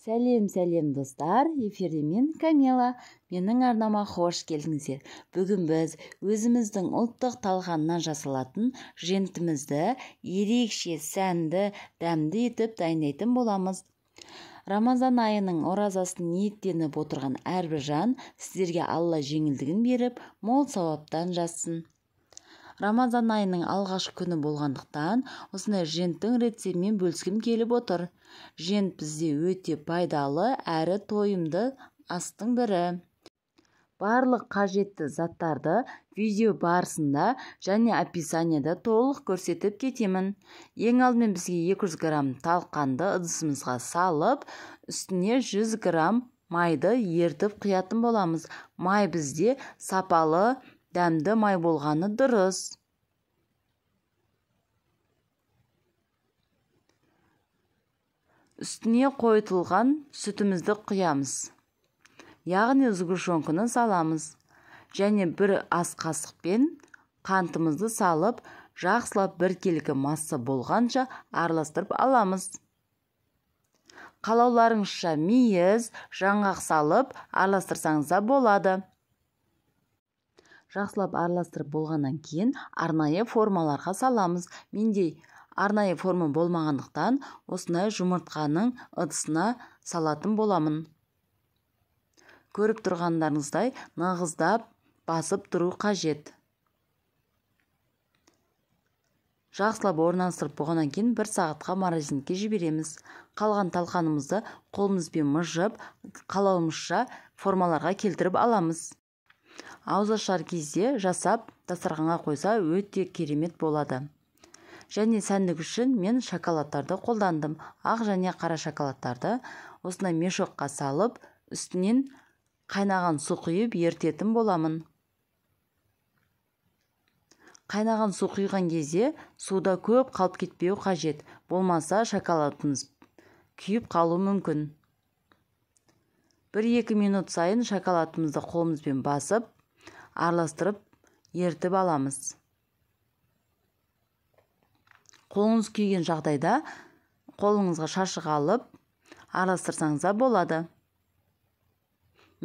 Сәлем, сәлем достар, эфирде мен Камила. Менің арнама хош келдіңіздер. Бүгін біз өзіміздің ұлттық талғаннан жасалатын жентімізді ерекше сәнді, дәмді етіп дайындайтын боламыз. Рамазан айының оразасын ниеттеніп отырған әрбір жан сіздерге Алла жеңілдігін беріп, мол сауаптан жазсын. Рамазан айының алғашқы күні болғандықтан осындай женттің рецептімен бөліскім келіп отыр. Жент бізде өте пайдалы әрі тойымды астың бірі. Барлық қажетті заттарды видео барысында және описанияда толық көрсетіп кетемін. Ең алдымен бізге 200 грамм талқанды ыдысымызға салып, үстіне 100 грамм майды ертіп құятын боламыз. Май бізде сапалы, дәмді май болғаны дұрыс. Үстіне қойытылған сүтімізді құямыз. Яғни сгущенканы саламыз. Және бір ас қасықпен қантымызды салып, жақсылап біркелкі масса болғанша араластырып аламыз. Қалауларыңызша мейіз, жаңғақ салып араластырсаңыз да болады. Жақсылап араластырып болғаннан кейін арнайы формаларға саламыз. Менде арнайы форма болмағандықтан осындай жұмыртқаның ыдысына салатын боламын. Көріп тұрғандарыңыздай нығыздап басып тұру қажет. Жақсылап орналастырып болғаннан кейін бір сағатқа морозильникке жібереміз. Қалған талқанымызды қолымызбен мыжып, қалауымызша формаларға келтіріп аламыз. Ауыз ашар кезде жасап, дастарханға қойса өте керемет болады. Және сәндік үшін мен шоколадтарды қолдандым. Ақ және қара шоколадтарды осындай мешокқа салып, үстінен қайнаған су құйып ертетін боламын. Қайнаған су құйған кезде суда көп қалып кетпеу қажет. Болмаса шоколадымыз күйіп қалуы мүмкін. 1-2 минут сайын шоколадымызды қолымызбен басып, араластырып, ертіп аламыз. Қолыңыз күйген жағдайда қолыңызға шашық алып, араластырсаңыз да болады.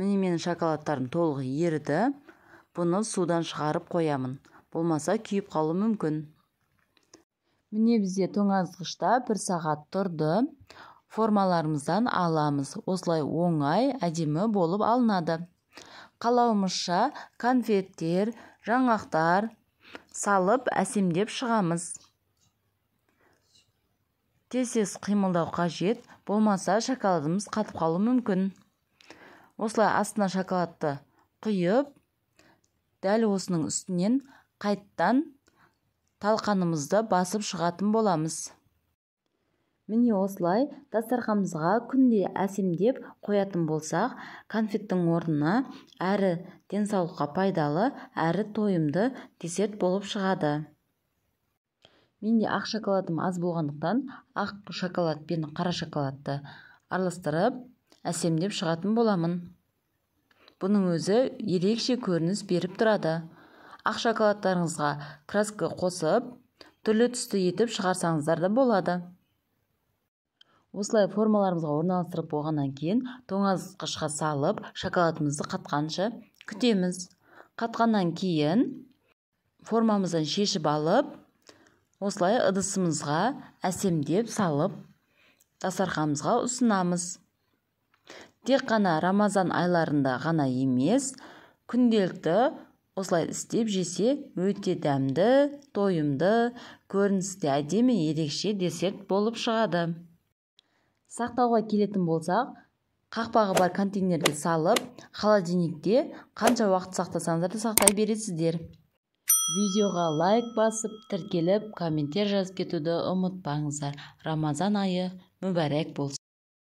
Міне менің шоколадтарым толық еріді. Бұны судан шығарып қоямын. Болмаса күйіп қалуы мүмкін. Міне бізде тоңазытқышта 1 сағат тұрды. Формаларымыздан аламыз. Осылай оңай, әдемі болып алынады. Қалауымызша конфеттер, жаңғақтар салып әсемдеп шығамыз. Тез-тез қимылдау қажет, болмаса шоколадымыз қатып қалуы мүмкін. Осылай астына шоколадты құйып, дәл осының үстінен қайттан талқанымызды басып шығатын боламыз. Міне осылай дастарханымызға күнде әсемдеп қоятын болсақ, конфеттің орнына әрі денсаулыққа пайдалы, әрі тойымды десерт болып шығады. Менде ақ шоколадым аз болғандықтан, ақ шоколад пен қара шоколадты араластырып, әсемдеп шығатын боламын. Бұның өзі ерекше көрініс беріп тұрады. Ақ шоколадтарыңызға краска қосып, түрлі түсті етіп шығарсаңыздар да болады. Осылай формаларымызға орналастырып болғаннан кейін тоңазытқышқа салып, шоколадымызды қатқанша күтеміз. Қатқаннан кейін формамыздан шешіп алып, осылай ыдысымызға әсемдеп салып, дастарханымызға ұсынамыз. Тек қана Рамазан айларында ғана емес, күнделікті осылай істеп жесе өте дәмді, тойымды, көрінісі де әдемі, ерекше десерт болып шығады. Сақтауға келетін болсақ, қақпағы бар контейнерге салып, холодильникте қанша уақыт сақтасаңыздар да сақтай бересіздер. Видеоға лайк басып, тіркеліп, комментарий жазып кетуді ұмытпаңыздар. Рамазан айы мүбәрәк болсын.